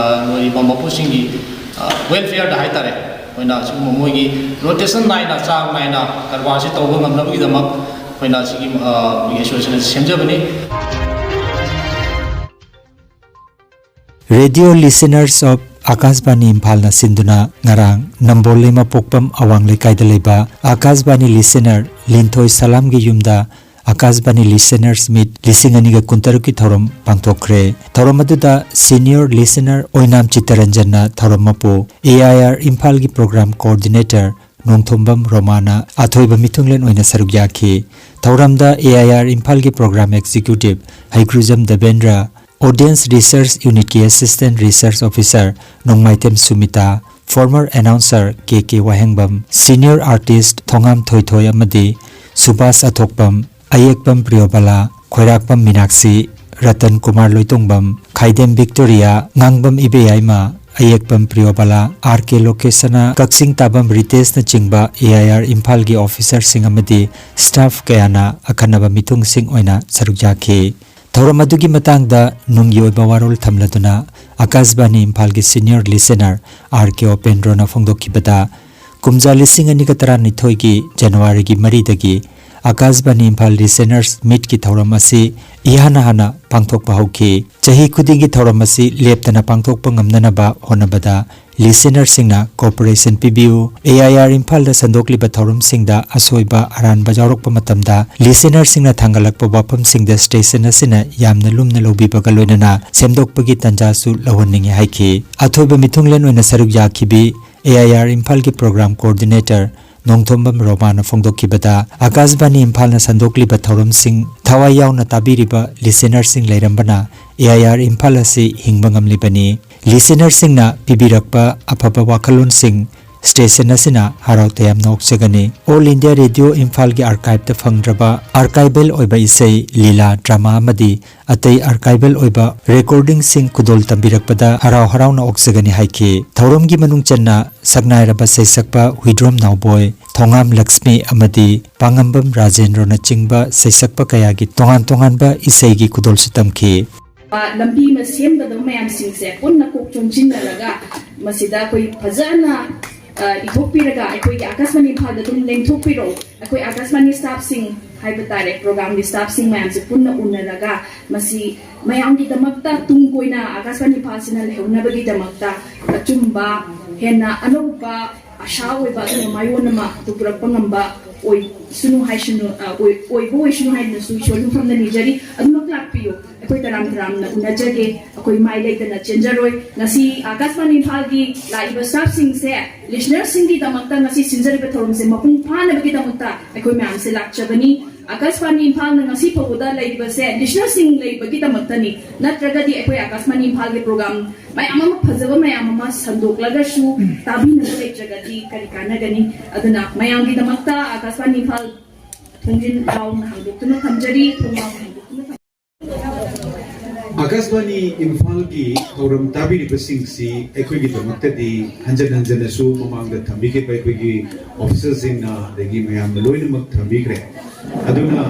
ꯂꯣꯏꯔꯤꯕ ꯃꯄꯨꯁꯤꯡꯒꯤ ꯋꯦꯜꯐꯤꯌꯔꯗ ꯍꯥꯏꯇꯥꯔꯦ, ꯑꯩꯈꯣꯏꯅ ꯁꯤꯒꯨꯝꯕ ꯃꯣꯏꯒꯤ ꯔꯣꯇꯦꯁꯟ ꯅꯥꯏꯅ, ꯆꯥꯡ ꯅꯥꯏꯅ ꯀꯔꯕꯥꯔꯁꯤ ꯇꯧꯕ ꯉꯝꯅꯕꯒꯤꯗꯃꯛ ꯑꯩꯈꯣꯏꯅ ꯁꯤꯒꯤ ꯑꯩꯈꯣꯏꯒꯤ ꯑꯦꯁꯣꯁꯤꯌꯦꯁꯟ ꯑꯁꯤ ꯁꯦꯝꯖꯕꯅꯤ꯫ ꯔꯦꯗꯤꯑꯣ ꯂꯤꯁꯅꯔꯁ ꯑꯣꯐ ꯑꯀꯥꯁꯕꯥꯅꯤ ꯏꯝꯐꯥꯜꯅ ꯁꯤꯟꯗꯨꯅ ꯉꯔꯥꯡ ꯅꯝꯕꯣꯜ ꯂꯩꯃꯄꯣꯛꯄꯝ ꯑꯋꯥꯡ ꯂꯩꯀꯥꯏꯗ ꯂꯩꯕ ꯑꯀꯥꯁꯕꯥꯅꯤ ꯂꯤꯁꯅꯔ ꯂꯤꯟꯊꯣꯏ ꯁꯂꯥꯝꯒꯤ ꯌꯨꯝꯗ ꯑꯀꯥꯁꯕꯥꯅꯤ ꯂꯤꯁꯅꯔꯁ ꯃꯤꯠ ꯂꯤꯁꯤꯡ ꯑꯅꯤꯒ ꯀꯨꯟꯇꯔꯨꯛꯀꯤ ꯊꯧꯔꯝ ꯄꯥꯡꯊꯣꯛꯈ꯭ꯔꯦ꯫ ꯊꯧꯔꯝ ꯑꯗꯨꯗ ꯁꯤꯅꯤꯌꯔ ꯂꯤꯁꯅꯔ ꯑꯣꯏꯅꯥꯝ ꯆꯤꯠꯇꯔꯟꯖꯟꯅ ꯊꯧꯔꯝ ꯃꯄꯨ, ꯑꯦ ꯑꯥꯏ ꯑꯥꯔ ꯏꯝꯐꯥꯜꯒꯤ ꯄ꯭ꯔꯣꯒ꯭ꯔꯥꯝ ꯀꯣꯑꯣꯔꯗꯤꯅꯦꯇꯔ ꯅꯣꯡꯊꯣꯝꯕꯝ ꯔꯣꯃꯥꯅ ꯑꯊꯣꯏꯕ ꯃꯤꯊꯨꯡꯂꯦꯟ ꯑꯣꯏꯅ ꯁꯔꯨꯛ ꯌꯥꯈꯤ꯫ ꯊꯧꯔꯝꯗ ꯑꯦ ꯑꯥꯏ ꯑꯥꯔ ꯏꯝꯐꯥꯜꯒꯤ programme executive Heikrujam Debendra, Audience Research Unitꯀꯤ Assistant Research Officer Nongmaithem Sumita, former announcer K K Wahengbam, senior artist Thongam Thoithoi ꯑꯃꯗꯤ ꯁꯨꯕꯥꯁ Athokpam, Ayekpam Priyobala, Khoirakpam Minakshi, Ratan Kumar Loitongbam, Khaidem Victoria, Ngangbam Ibeyaima, Ayekpam Priyobala, R K ꯂꯣꯀꯦꯁꯅ, ꯀꯛꯆꯤꯡ ꯇꯥꯕꯝ ꯔꯤꯇꯦꯁꯅꯆꯤꯡꯕ ꯑꯦ ꯑꯥꯏ ꯑꯥꯔ ꯏꯝꯐꯥꯜꯒꯤ officerꯁꯤꯡ ꯑꯃꯗꯤ staff ꯀꯌꯥꯅ ꯑꯈꯟꯅꯕ ꯃꯤꯊꯨꯡꯁꯤꯡ ꯑꯣꯏꯅ ꯁꯔꯨꯛ ꯌꯥꯈꯤ꯫ ꯊꯧꯔꯝ ꯑꯗꯨꯒꯤ ꯃꯇꯥꯡꯗ ꯅꯨꯡꯒꯤ ꯑꯣꯏꯕ ꯋꯥꯔꯣꯜ ꯊꯝꯂꯗꯨꯅ ꯑꯀꯥꯁꯕꯥꯅꯤ ꯏꯝꯐꯥꯜꯒꯤ senior listener ꯑꯥꯔ ꯀꯦ ꯎꯄꯦꯟꯗ꯭ꯔꯣꯅ ꯐꯣꯡꯗꯣꯛꯈꯤꯕꯗ, ꯀꯨꯝꯖꯥ ꯂꯤꯁꯤꯡ ꯑꯅꯤꯒ ꯇꯔꯥꯅꯤꯊꯣꯏꯒꯤ ꯖꯅꯋꯥꯔꯤꯒꯤ ꯃꯔꯤꯗꯒꯤ ꯑꯀꯥꯁꯕꯥꯅꯤ ꯏꯝꯐꯥꯜ listeners meetꯀꯤ ꯊꯧꯔꯝ ꯑꯁꯤ ꯏꯍꯥꯟ ꯍꯥꯟꯅ ꯄꯥꯡꯊꯣꯛꯄ ꯍꯧꯈꯤ꯫ ꯆꯍꯤ ꯈꯨꯗꯤꯡꯒꯤ ꯊꯧꯔꯝ ꯑꯁꯤ ꯂꯦꯞꯇꯅ ꯄꯥꯡꯊꯣꯛꯄ ꯉꯝꯅꯅꯕ ꯍꯣꯠꯅꯕꯗ listenerꯁꯤꯡꯅ cooperation ꯄꯤꯕꯤꯌꯨ꯫ ꯑꯦ ꯑꯥꯏ ꯑꯥꯔ ꯏꯝꯐꯥꯜꯗ ꯁꯟꯗꯣꯛꯂꯤꯕ ꯊꯧꯔꯝꯁꯤꯡꯗ ꯑꯁꯣꯏꯕ ꯑꯔꯥꯟꯕ ꯌꯥꯎꯔꯛꯄ ꯃꯇꯝꯗ listenerꯁꯤꯡꯅ ꯊꯥꯡꯒꯠꯂꯛꯄ ꯋꯥꯐꯝꯁꯤꯡꯗ station ꯑꯁꯤꯅ ꯌꯥꯝꯅ ꯂꯨꯝꯅ ꯂꯧꯕꯤꯕꯒ ꯂꯣꯏꯅꯅ ꯁꯦꯝꯗꯣꯛꯄꯒꯤ ꯇꯥꯟꯖꯥꯁꯨ ꯂꯧꯍꯟꯅꯤꯡꯏ ꯍꯥꯏꯈꯤ꯫ ꯑꯊꯣꯏꯕ ꯃꯤꯊꯨꯡꯂꯦꯟ ꯑꯣꯏꯅ ꯁꯔꯨꯛ ꯌꯥꯈꯤꯕꯤ ꯑꯦ ꯑꯥꯏ ꯑꯥꯔ ꯏꯝꯐꯥꯜꯒꯤ program coordinator ꯅꯣꯡꯊꯣꯝꯕꯝ ꯔꯣꯃꯥꯅ ꯐꯣꯡꯗꯣꯛꯈꯤꯕꯗ, ꯑꯀꯥꯁꯕꯥꯅꯤ ꯏꯝꯐꯥꯜꯅ ꯁꯟꯗꯣꯛꯂꯤꯕ ꯊꯧꯔꯝꯁꯤꯡ ꯊꯋꯥꯏ ꯌꯥꯎꯅ ꯇꯥꯕꯤꯔꯤꯕ listenerꯁꯤꯡ ꯂꯩꯔꯝꯕꯅ ꯑꯦ ꯑꯥꯏ ꯑꯥꯔ ꯏꯝꯐꯥꯜ ꯑꯁꯤ ꯍꯤꯡꯕ ꯉꯝꯂꯤꯕꯅꯤ꯫ Listenerꯁꯤꯡꯅ ꯄꯤꯕꯤꯔꯛꯄ ꯑꯐꯕ ꯋꯥꯈꯜꯂꯣꯟꯁꯤꯡ station ꯑꯁꯤꯅ ꯍꯔꯥꯎ ꯇꯌꯥꯝꯅ ꯑꯣꯛꯆꯒꯅꯤ꯫ All India Radio ꯏꯝꯐꯥꯜꯒꯤ archiveꯇ ꯐꯪꯗ꯭ꯔꯕ archival ꯑꯣꯏꯕ ꯏꯁꯩ, ꯂꯤꯂꯥ, drama ꯑꯃꯗꯤ ꯑꯇꯩ archival ꯑꯣꯏꯕ recordingꯁꯤꯡ ꯈꯨꯗꯣꯜ ꯇꯝꯕꯤꯔꯛꯄꯗ ꯍꯔꯥꯎ ꯍꯔꯥꯎꯅ ꯑꯣꯛꯆꯒꯅꯤ ꯍꯥꯏꯈꯤ꯫ ꯊꯧꯔꯝꯒꯤ ꯃꯅꯨꯡ ꯆꯟꯅ ꯁꯛꯅꯥꯏꯔꯕ ꯁꯩꯁꯛꯄ ꯍꯨꯏꯗ꯭ꯔꯣꯝ ꯅꯥꯎꯕꯣꯏ, ꯊꯣꯉꯥꯝ ꯂꯛꯁꯃꯤ ꯑꯃꯗꯤ ꯄꯥꯉꯝꯕꯝ ꯔꯥꯖꯦꯟꯗ꯭ꯔꯣꯅꯆꯤꯡꯕ ꯁꯩꯁꯛꯄ ꯀꯌꯥꯒꯤ ꯇꯣꯉꯥꯟ ꯇꯣꯉꯥꯟꯕ ꯏꯁꯩꯒꯤ ꯈꯨꯗꯣꯜꯁꯨ ꯇꯝꯈꯤ꯫ ꯂꯝꯕꯤ ꯑꯃ ꯁꯦꯝꯒꯗꯕ ꯃꯌꯥꯝꯁꯤꯡꯁꯦ ꯄꯨꯟꯅ ꯀꯣꯛ ꯆꯣꯡꯁꯤꯟꯅꯔꯒ ꯃꯁꯤꯗ ꯑꯩꯈꯣꯏ ꯐꯖꯅ, ꯑ, ꯏꯊꯣꯛꯄꯤꯔꯒ ꯑꯩꯈꯣꯏꯒꯤ ꯑꯀꯥꯁꯕꯥꯅꯤ ꯏꯝꯐꯥꯜꯗ ꯑꯗꯨꯝ ꯂꯦꯡꯊꯣꯛꯄꯤꯔꯛꯎ꯫ ꯑꯩꯈꯣꯏ ꯑꯀꯥꯁꯕꯥꯅꯤ staffꯁꯤꯡ ꯍꯥꯏꯕ ꯇꯥꯔꯦ, programꯒꯤ staffꯁꯤꯡ ꯃꯌꯥꯝꯁꯦ ꯄꯨꯟꯅ ꯎꯅꯔꯒ ꯃꯁꯤ ꯃꯌꯥꯝꯒꯤꯗꯃꯛꯇ ꯇꯨꯡ ꯀꯣꯏꯅ ꯑꯀꯥꯁꯕꯥꯅꯤ ꯏꯝꯐꯥꯜꯁꯤꯅ ꯂꯩꯍꯧꯅꯕꯒꯤꯗꯃꯛꯇ ꯑꯆꯨꯝꯕ, ꯍꯦꯟꯅ ꯑꯅꯧꯕ, ꯑꯁꯥ ꯑꯣꯏꯕ ꯑꯗꯨꯒ ꯃꯥꯏꯑꯣꯟ ꯑꯃ ꯄꯨꯔꯛꯄ ꯉꯝꯕ ꯑꯣꯏꯁꯅꯨ ꯍꯥꯏꯁꯅꯨ, ꯑ, ꯑꯣꯏ-, ꯑꯣꯏꯕ ꯑꯣꯏꯁꯅꯨ ꯍꯥꯏꯗꯨꯅꯁꯨ ꯏꯁꯣꯔꯒꯤ ꯃꯐꯝꯗ ꯅꯤꯖꯔꯤ꯫ ꯑꯗꯨꯃꯛ ꯂꯥꯛꯄꯤꯌꯨ꯫ ꯑꯩꯈꯣꯏ ꯇꯔꯥꯝ ꯇꯔꯥꯝꯅ ꯎꯅꯖꯒꯦ꯫ ꯑꯩꯈꯣꯏ ꯃꯥꯏ ꯂꯩꯇꯅ ꯆꯦꯟꯖꯔꯣꯏ꯫ ꯉꯁꯤ ꯑꯀꯥꯁꯕꯥꯅꯤ ꯏꯝꯐꯥꯜꯒꯤ ꯂꯥꯛꯏꯕ staffꯁꯤꯡꯁꯦ, listenerꯁꯤꯡꯒꯤꯗꯃꯛꯇ ꯉꯁꯤ ꯁꯤꯟꯖꯔꯤꯕ ꯊꯧꯔꯝꯁꯦ ꯃꯄꯨꯡ ꯐꯥꯅꯕꯒꯤꯗꯃꯛꯇ ꯑꯩꯈꯣꯏ ꯃꯌꯥꯝꯁꯦ ꯂꯥꯛꯆꯕꯅꯤ꯫ ꯑꯥꯀꯥꯁꯕꯥꯅꯤ ꯏꯝꯐꯥꯜꯅ ꯉꯁꯤ ꯐꯥꯎꯕꯗ ꯂꯩꯔꯤꯕꯁꯦ ꯂꯤꯁꯅꯔꯁꯤꯡ ꯂꯩꯕꯒꯤꯗꯃꯛꯇꯅꯤ, ꯅꯠꯇ꯭ꯔꯒꯗꯤ ꯑꯩꯈꯣꯏ ꯑꯥꯀꯥꯁꯕꯥꯅꯤ ꯏꯝꯐꯥꯜꯒꯤ ꯄ꯭ꯔꯣꯒ꯭ꯔꯥꯝ ꯃꯌꯥꯝ ꯑꯃ, ꯐꯖꯕ ꯃꯌꯥꯝ ꯑꯃ ꯁꯟꯗꯣꯛꯂꯒꯁꯨ ꯇꯥꯕꯤꯅꯕ ꯂꯩꯇ꯭ꯔꯒꯗꯤ ꯀꯔꯤ ꯀꯥꯟꯅꯒꯅꯤ? ꯑꯗꯨꯅ ꯃꯌꯥꯝꯒꯤꯗꯃꯛꯇ ꯑꯥꯀꯥꯁꯕꯥꯅꯤ ꯏꯝꯐꯥꯜ ꯊꯣꯡꯖꯤꯟ ꯆꯥꯎꯅ ꯍꯥꯡꯗꯣꯛꯇꯨꯅ ꯊꯝꯖꯔꯤ, ꯊꯣꯡꯅꯥꯎ ꯍꯥꯡꯗꯣꯛꯇꯨꯅ ꯊꯝꯖꯔꯤ꯫ ꯑꯥꯀꯥꯁꯕꯥꯅꯤ ꯏꯝꯐꯥꯜꯒꯤ ꯊꯧꯔꯝ ꯇꯥꯕꯤꯔꯤꯕꯁꯤꯡꯁꯤ ꯑꯩꯈꯣꯏꯒꯤꯗꯃꯛꯇꯗꯤ ꯍꯟꯖꯟ ꯍꯟꯖꯟꯅꯁꯨ ꯃꯃꯥꯡꯗ ꯊꯝꯕꯤꯈꯤꯕ ꯑꯩꯈꯣꯏꯒꯤ ꯑꯣꯐꯤꯁꯔꯁꯤꯡꯅ ꯑꯗꯒꯤ ꯃꯌꯥꯝꯅ ꯂꯣꯏꯅꯃꯛ ꯊꯝꯕꯤꯈ꯭ꯔꯦ꯫ ꯑꯗꯨꯅ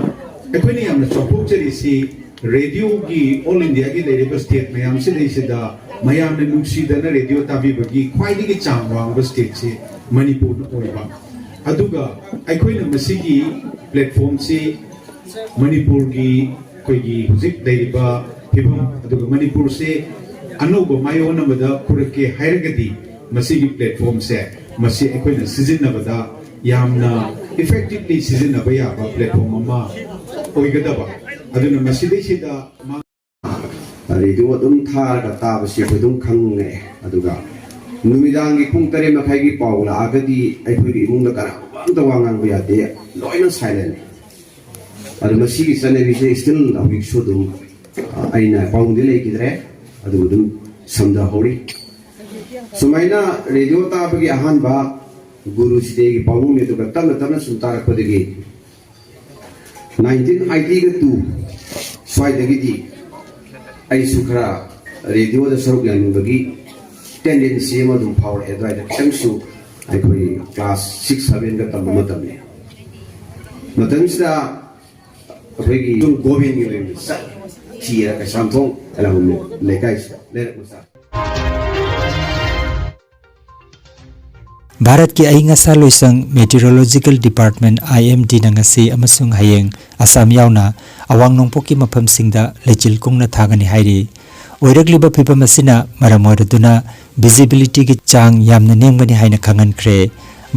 ꯑꯩꯈꯣꯏꯅ ꯌꯥꯝꯅ ꯆꯥꯎꯊꯣꯛꯆꯔꯤꯁꯤ ꯔꯦꯗꯤꯑꯣꯒꯤ ꯑꯣꯜ ꯏꯟꯗꯤꯌꯥꯒꯤ ꯂꯩꯔꯤꯕ ꯁ꯭ꯇꯦꯠ ꯃꯌꯥꯝꯁꯤꯗꯩꯁꯤꯗ ꯃꯌꯥꯝꯅ ꯅꯨꯡꯁꯤꯗꯅ ꯔꯦꯗꯤꯑꯣ ꯇꯥꯕꯤꯕꯒꯤ ꯈ꯭ꯋꯥꯏꯗꯒꯤ ꯆꯥꯡ ꯋꯥꯡꯕ ꯁ꯭ꯇꯦꯠꯁꯦ ꯃꯅꯤꯄꯨꯔꯅ ꯑꯣꯏꯕ꯫ ꯑꯗꯨꯒ ꯑꯩꯈꯣꯏꯅ ꯃꯁꯤꯒꯤ ꯄ꯭ꯂꯦꯠꯐꯣꯝꯁꯤ ꯃꯅꯤꯄꯨꯔꯒꯤ ꯑꯩꯈꯣꯏꯒꯤ ꯍꯧꯖꯤꯛ ꯂꯩꯔꯤꯕ ꯐꯤꯕꯝ, ꯑꯗꯨꯒ ꯃꯅꯤꯄꯨꯔꯁꯦ ꯑꯅꯧꯕ ꯃꯥꯏꯑꯣꯟ ꯑꯃꯗ ꯄꯨꯔꯛꯀꯦ ꯍꯥꯏꯔꯒꯗꯤ ꯃꯁꯤꯒꯤ ꯄ꯭ꯂꯦꯠꯐꯣꯝꯁꯦ ꯃꯁꯤ ꯑꯩꯈꯣꯏꯅ ꯁꯤꯖꯤꯟꯅꯕꯗ ꯌꯥꯝꯅ ꯏꯐꯦꯛꯇꯤꯚꯂꯤ ꯁꯤꯖꯤꯟꯅꯕ ꯌꯥꯕ ꯄ꯭ꯂꯦꯠꯐꯣꯝ ꯑꯃ ꯑꯣꯏꯒꯗꯕ꯫ ꯑꯗꯨꯅ ꯃꯁꯤꯗꯩꯁꯤꯗ ꯃꯥ- ꯔꯦꯗꯤꯑꯣ ꯑꯗꯨꯝ ꯊꯥꯔꯒ ꯇꯥꯕꯁꯤ ꯑꯩꯈꯣꯏ ꯑꯗꯨꯝ ꯈꯪꯉꯛꯑꯦ꯫ ꯑꯗꯨꯒ ꯅꯨꯃꯤꯗꯥꯡꯒꯤ ꯄꯨꯡ ꯇꯔꯦꯠ ꯃꯈꯥꯏꯒꯤ ꯄꯥꯎ ꯂꯥꯛꯑꯒꯗꯤ ꯑꯩꯈꯣꯏꯒꯤ ꯏꯃꯨꯡꯗ ꯀꯅꯥꯒꯨꯝꯕ ꯑꯝꯇ ꯋꯥ ꯉꯥꯡꯕ ꯌꯥꯗꯦ, ꯂꯣꯏꯅ ꯁꯥꯏꯂꯦꯟ꯫ ꯑꯗꯨ ꯃꯁꯤꯒꯤ ꯆꯠꯅꯕꯤꯁꯦ ꯁ꯭ꯇꯤꯜ ꯍꯧꯖꯤꯛꯁꯨ ꯑꯗꯨꯝ, ꯑ, ꯑꯩꯅ ꯄꯥꯎꯗꯤ ꯂꯩꯈꯤꯗ꯭ꯔꯦ, ꯑꯗꯨꯕꯨ ꯑꯗꯨꯝ ꯁꯝꯊꯍꯧꯔꯤ꯫ ꯁꯨꯃꯥꯏꯅ ꯔꯦꯗꯤꯑꯣ ꯇꯥꯕꯒꯤ ꯑꯍꯥꯟꯕ ꯒꯨꯔꯨꯁꯤꯗꯤ ꯑꯩꯒꯤ ꯄꯥꯕꯨꯡꯅꯤ꯫ ꯑꯗꯨꯒ ꯇꯞꯅ ꯇꯞꯅ ꯁꯨꯝ ꯇꯥꯔꯛꯄꯗꯒꯤ ꯅꯥꯏꯟꯇꯤꯟ ꯑꯥꯏꯇꯤꯒ ꯇꯨ ꯁ꯭ꯋꯥꯏꯗꯒꯤꯗꯤ ꯑꯩꯁꯨ ꯈꯔ ꯔꯦꯗꯤꯑꯣꯗ ꯁꯔꯨꯛ ꯌꯥꯅꯤꯡꯕꯒꯤ ꯇꯦꯟꯗꯦꯟꯁꯤ ꯑꯃ ꯑꯗꯨꯝ ꯐꯥꯎꯔꯛꯑꯦ꯫ ꯑꯗꯨꯋꯥꯏꯗ ꯈꯤꯇꯪꯁꯨ ꯑꯩꯈꯣꯏ ꯀ꯭ꯂꯥꯁ ꯁꯤꯛꯁ ꯁꯚꯦꯟꯒ ꯇꯝꯕ ꯃꯇꯝꯅꯤ꯫ ꯃꯇꯝꯁꯤꯗ ꯑꯩꯈꯣꯏꯒꯤ ꯒꯣꯕꯤꯟꯒꯤ ꯃꯌꯨꯝꯗ ꯆꯠ ꯊꯤꯔ ꯀꯩꯁꯥꯝꯊꯣꯡ ꯑꯦꯂꯥꯡꯕꯝ ꯂꯩꯀꯥꯏꯁꯤꯗ ꯂꯩꯔꯛ ꯃꯆꯥ꯫ ꯚꯥꯔꯠꯀꯤ ꯑꯏꯪ ꯑꯁꯥ ꯂꯣꯏꯁꯪ Meteorological Department, IMDꯅ ꯉꯁꯤ ꯑꯃꯁꯨꯡ ꯍꯌꯦꯡ ꯑꯁꯥꯝ ꯌꯥꯎꯅ ꯑꯋꯥꯡ ꯅꯣꯡꯄꯣꯛꯀꯤ ꯃꯐꯝꯁꯤꯡꯗ ꯂꯩꯆꯤꯜ ꯀꯨꯡꯅ ꯊꯥꯒꯅꯤ ꯍꯥꯏꯔꯤ꯫ ꯑꯣꯏꯔꯛꯂꯤꯕ ꯐꯤꯚꯝ ꯑꯁꯤꯅ ꯃꯔꯝ ꯑꯣꯏꯔꯗꯨꯅ visibilityꯒꯤ ꯆꯥꯡ ꯌꯥꯝꯅ ꯅꯦꯝꯒꯅꯤ ꯍꯥꯏꯅ ꯈꯪꯍꯟꯈ꯭ꯔꯦ꯫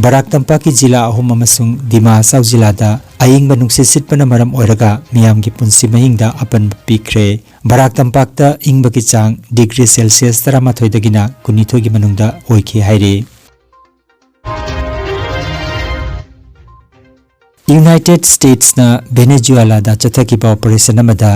ꯕꯔꯥꯛ ꯇꯝꯄꯥꯛꯀꯤ ꯖꯤꯂꯥ ꯑꯍꯨꯝ ꯑꯃꯁꯨꯡ ꯗꯤꯃꯥ ꯍꯁꯥꯎ ꯖꯤꯂꯥꯗ ꯑꯏꯪꯕ ꯅꯨꯡꯁꯤꯠ ꯁꯤꯠꯄꯅ ꯃꯔꯝ ꯑꯣꯏꯔꯒ ꯃꯤꯌꯥꯝꯒꯤ ꯄꯨꯟꯁꯤ ꯃꯍꯤꯡꯗ ꯑꯄꯟꯕ ꯄꯤꯈ꯭ꯔꯦ꯫ ꯕꯔꯥꯛ ꯇꯝꯄꯥꯛꯇ ꯏꯪꯕꯒꯤ ꯆꯥꯡ ꯗꯤꯒ꯭ꯔꯤ ꯁꯦꯜꯁꯤꯌꯁ ꯇꯔꯥꯃꯥꯊꯣꯏꯗꯒꯤꯅ ꯀꯨꯟꯅꯤꯊꯣꯏꯒꯤ ꯃꯅꯨꯡꯗ ꯑꯣꯏꯈꯤ ꯍꯥꯏꯔꯤ꯫ ꯌꯨꯅꯥꯏꯇꯦꯗ ꯁ꯭ꯇꯦꯠꯁꯅ ꯚꯦꯅꯦꯖꯨꯋꯦꯂꯥꯗ ꯆꯠꯊꯈꯤꯕ ꯑꯣꯄꯔꯦꯁꯟ ꯑꯃꯗ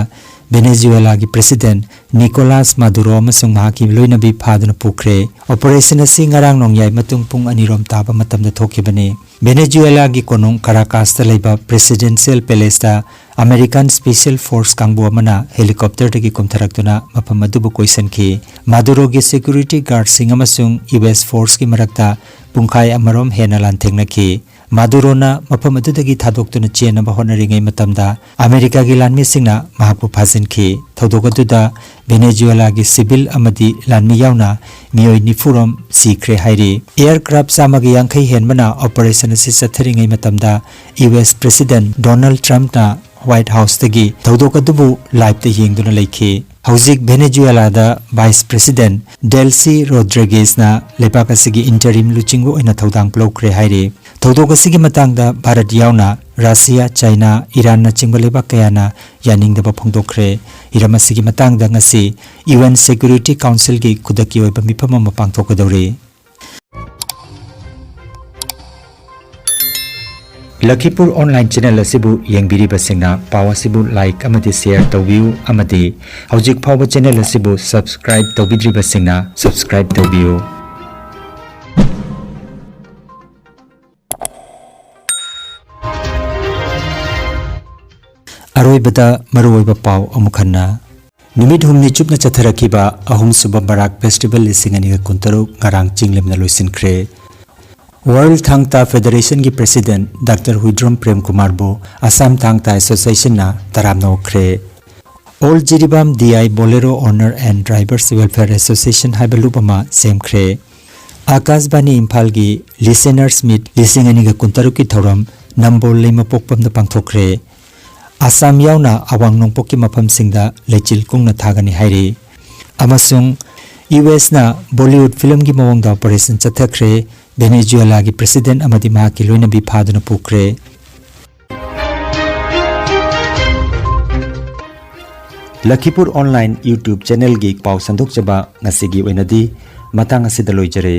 ꯚꯦꯅꯦꯖꯨꯋꯦꯂꯥꯒꯤ ꯄ꯭ꯔꯦꯁꯤꯗꯦꯟꯠ ꯅꯤꯀꯣꯂꯥꯁ ꯃꯥꯗꯨꯔꯣ ꯑꯃꯁꯨꯡ ꯃꯍꯥꯛꯀꯤ ꯂꯣꯏꯅꯕꯤ ꯐꯥꯗꯨꯅ ꯄꯨꯈ꯭ꯔꯦ꯫ ꯑꯣꯄꯔꯦꯁꯟ ꯑꯁꯤ ꯉꯔꯥꯡ ꯅꯣꯡꯌꯥꯏ ꯃꯇꯨꯡ ꯄꯨꯡ ꯑꯅꯤꯔꯣꯝ ꯇꯥꯕ ꯃꯇꯝꯗ ꯊꯣꯛꯈꯤꯕꯅꯤ꯫ ꯚꯦꯅꯦꯖꯨꯋꯦꯂꯥꯒꯤ ꯀꯣꯅꯨꯡ ꯀꯥꯔꯥꯀꯥꯁꯇ ꯂꯩꯕ ꯄ꯭ꯔꯦꯁꯤꯗꯦꯟꯁꯤꯌꯦꯜ ꯄꯦꯂꯦꯁꯇ ꯑꯃꯦꯔꯤꯀꯥꯟ ꯁ꯭ꯄꯦꯁꯤꯌꯦꯜ ꯐꯣꯔꯁ ꯀꯥꯡꯕꯨ ꯑꯃꯅ ꯍꯦꯂꯤꯀꯣꯞꯇꯔꯗꯒꯤ ꯀꯨꯝꯊꯔꯛꯇꯨꯅ ꯃꯐꯝ ꯑꯗꯨꯕꯨ ꯀꯣꯏꯁꯟꯈꯤ꯫ ꯃꯥꯗꯨꯔꯣꯒꯤ ꯁꯦꯀ꯭ꯌꯨꯔꯤꯇꯤ ꯒꯥꯔꯗꯁꯤꯡ ꯑꯃꯁꯨꯡ ꯌꯨ ꯑꯦꯁ ꯐꯣꯔꯁꯀꯤ ꯃꯔꯛꯇ ꯄꯨꯡꯈꯥꯏ ꯑꯃꯔꯣꯝ ꯍꯦꯟꯅ ꯂꯥꯟꯊꯦꯡꯅꯈꯤ꯫ ꯃꯥꯗꯨꯔꯣꯅ ꯃꯐꯝ ꯑꯗꯨꯗꯒꯤ ꯊꯥꯗꯣꯛꯇꯨꯅ ꯆꯦꯟꯅꯕ ꯍꯣꯠꯅꯔꯤꯉꯩ ꯃꯇꯝꯗ ꯑꯃꯦꯔꯤꯀꯥꯒꯤ ꯂꯥꯟꯃꯤꯁꯤꯡꯅ ꯃꯍꯥꯛꯄꯨ ꯐꯥꯖꯤꯟꯈꯤ꯫ ꯊꯧꯗꯣꯛ ꯑꯗꯨꯗ ꯚꯦꯅꯦꯖꯨꯋꯦꯂꯥꯒꯤ ꯁꯤꯚꯤꯜ ꯑꯃꯗꯤ ꯂꯥꯟꯃꯤ ꯌꯥꯎꯅ ꯃꯤꯑꯣꯏ ꯅꯤꯐꯨꯔꯣꯝ ꯁꯤꯈ꯭ꯔꯦ ꯍꯥꯏꯔꯤ꯫ ꯑꯦꯌꯔꯀ꯭ꯔꯥꯐ ꯆꯥꯝꯃꯒ ꯌꯥꯡꯈꯩ ꯍꯦꯟꯕꯅ ꯑꯣꯄꯔꯦꯁꯟ ꯑꯁꯤ ꯆꯠꯊꯔꯤꯉꯩ ꯃꯇꯝꯗ ꯌꯨ ꯑꯦꯁ ꯄ꯭ꯔꯦꯁꯤꯗꯦꯟꯠ ꯗꯣꯅꯥꯜꯗ ꯇ꯭ꯔꯝꯞꯅ ꯋꯥꯏꯠ ꯍꯥꯎꯁꯇꯒꯤ ꯊꯧꯗꯣꯛ ꯑꯗꯨꯕꯨ ꯂꯥꯏꯚꯇ ꯌꯦꯡꯗꯨꯅ ꯂꯩꯈꯤ꯫ ꯍꯧꯖꯤꯛ ꯚꯦꯅꯦꯖꯨꯋꯦꯂꯥꯗ ꯚꯥꯏꯁ ꯄ꯭ꯔꯦꯁꯤꯗꯦꯟꯠ ꯗꯦꯜꯁꯤ ꯔꯣꯗ꯭ꯔꯤꯒꯦꯁꯅ ꯂꯩꯕꯥꯛ ꯑꯁꯤꯒꯤ ꯏꯟꯇꯔꯤꯝ ꯂꯨꯆꯤꯡꯕ ꯑꯣꯏꯅ ꯊꯧꯗꯥꯡ ꯂꯧꯈ꯭ꯔꯦ ꯍꯥꯏꯔꯤ꯫ ꯊꯧꯗꯣꯛ ꯑꯁꯤꯒꯤ ꯃꯇꯥꯡꯗ ꯚꯥꯔꯠ ꯌꯥꯎꯅ ꯔꯁꯤꯌꯥ, ꯆꯥꯏꯅꯥ, ꯏꯔꯥꯟꯅꯆꯤꯡꯕ ꯂꯩꯕꯥꯛ ꯀꯌꯥꯅ ꯌꯥꯅꯤꯡꯗꯕ ꯐꯣꯡꯗꯣꯛꯈ꯭ꯔꯦ꯫ ꯍꯤꯔꯝ ꯑꯁꯤꯒꯤ ꯃꯇꯥꯡꯗ ꯉꯁꯤ ꯌꯨ ꯑꯦꯟ ꯁꯦꯀ꯭ꯌꯨꯔꯤꯇꯤ ꯀꯥꯎꯟꯁꯤꯜꯒꯤ ꯈꯨꯗꯛꯀꯤ ꯑꯣꯏꯕ ꯃꯤꯐꯝ ꯑꯃ ꯄꯥꯡꯊꯣꯛꯀꯗꯧꯔꯤ꯫ ꯂꯈꯤꯄꯨꯔ ꯑꯣꯟꯂꯥꯏꯟ ꯆꯦꯅꯦꯜ ꯑꯁꯤꯕꯨ ꯌꯦꯡꯕꯤꯔꯤꯕꯁꯤꯡꯅ ꯄꯥꯎ ꯑꯁꯤꯕꯨ ꯂꯥꯏꯛ ꯑꯃꯗꯤ ꯁꯦꯌꯔ ꯇꯧꯕꯤꯌꯨ ꯑꯃꯗꯤ ꯍꯧꯖꯤꯛ ꯐꯥꯎꯕ ꯆꯦꯅꯦꯜ ꯑꯁꯤꯕꯨ ꯁꯕꯁꯀ꯭ꯔꯥꯏꯕ ꯇꯧꯕꯤꯗ꯭ꯔꯤꯕꯁꯤꯡꯅ ꯁꯕꯁꯀ꯭ꯔꯥꯏꯕ ꯇꯧꯕꯤꯌꯨ꯫ ꯑꯔꯣꯏꯕꯗ ꯃꯔꯨꯑꯣꯏꯕ ꯄꯥꯎ ꯑꯃꯨꯛ ꯍꯟꯅ꯫ ꯅꯨꯃꯤꯠ ꯍꯨꯝꯅꯤ ꯆꯨꯞꯅ ꯆꯠꯊꯔꯛꯈꯤꯕ ꯑꯍꯨꯝꯁꯨꯕ ꯕꯔꯥꯛ ꯐꯦꯁꯇꯤꯚꯦꯜ ꯂꯤꯁꯤꯡ ꯑꯅꯤꯒ ꯀꯨꯟꯇꯔꯨꯛ ꯉꯔꯥꯡ ꯆꯤꯡꯂꯦꯝꯅ ꯂꯣꯏꯁꯤꯟꯈ꯭ꯔꯦ꯫ ꯋꯥꯔꯜ ꯊꯥꯡ ꯇꯥ ꯐꯦꯗꯔꯦꯁꯟꯒꯤ ꯄ꯭ꯔꯦꯁꯤꯗꯦꯟꯠ ꯗꯥꯛꯇꯔ ꯍꯨꯏꯗ꯭ꯔꯣꯝ ꯄ꯭ꯔꯦꯝ ꯀꯨꯃꯥꯔꯕꯨ ꯑꯁꯥꯝ ꯊꯥꯡ ꯇꯥ ꯑꯦꯁꯣꯁꯤꯌꯦꯁꯟꯅ ꯇꯔꯥꯝꯅ ꯑꯣꯛꯈ꯭ꯔꯦ꯫ All Jiribam the I Bolero owner and drivers welfare association ꯍꯥꯏꯕ ꯂꯨꯞ ꯑꯃ ꯁꯦꯝꯈ꯭ꯔꯦ꯫ ꯑꯥꯀꯥꯁꯕꯥꯅꯤ ꯏꯝꯐꯥꯜꯒꯤ ꯂꯤꯁꯅꯔꯁ ꯃꯤꯠ ꯂꯤꯁꯤꯡ ꯑꯅꯤꯒ ꯀꯨꯟꯇꯔꯨꯛꯀꯤ ꯊꯧꯔꯝ ꯅꯝꯕꯣꯜ ꯂꯩꯃꯄꯣꯛꯄꯝꯗ ꯄꯥꯡꯊꯣꯛꯈ꯭ꯔꯦ꯫ ꯑꯁꯥꯝ ꯌꯥꯎꯅ ꯑꯋꯥꯡ ꯅꯣꯡꯄꯣꯛꯀꯤ ꯃꯐꯝꯁꯤꯡꯗ ꯂꯩꯆꯤꯜ ꯀꯨꯡꯅ ꯊꯥꯒꯅꯤ ꯍꯥꯏꯔꯤ꯫ ꯑꯃꯁꯨꯡ ꯌꯨ ꯑꯦꯁꯅ ꯕꯣꯂꯤꯋꯨꯗ ꯐꯤꯂꯝꯒꯤ ꯃꯑꯣꯡꯗ ꯑꯣꯄꯔꯦꯁꯟ ꯆꯠꯊꯈ꯭ꯔꯦ꯫ ꯚꯦꯅꯦꯖꯨꯋꯦꯂꯥꯒꯤ ꯄ꯭ꯔꯦꯁꯤꯗꯦꯟꯠ ꯑꯃꯗꯤ ꯃꯍꯥꯛꯀꯤ ꯂꯣꯏꯅꯕꯤ ꯐꯥꯗꯨꯅ ꯄꯨꯈ꯭ꯔꯦ꯫ ꯂꯈꯤꯄꯨꯔ ꯑꯣꯟꯂꯥꯏꯟ ꯌꯨꯇ꯭ꯌꯨꯕ ꯆꯦꯅꯦꯜꯒꯤ ꯄꯥꯎ ꯁꯟꯗꯣꯛꯆꯕ ꯉꯁꯤꯒꯤ ꯑꯣꯏꯅꯗꯤ ꯃꯇꯥꯡ ꯑꯁꯤꯗ ꯂꯣꯏꯖꯔꯦ꯫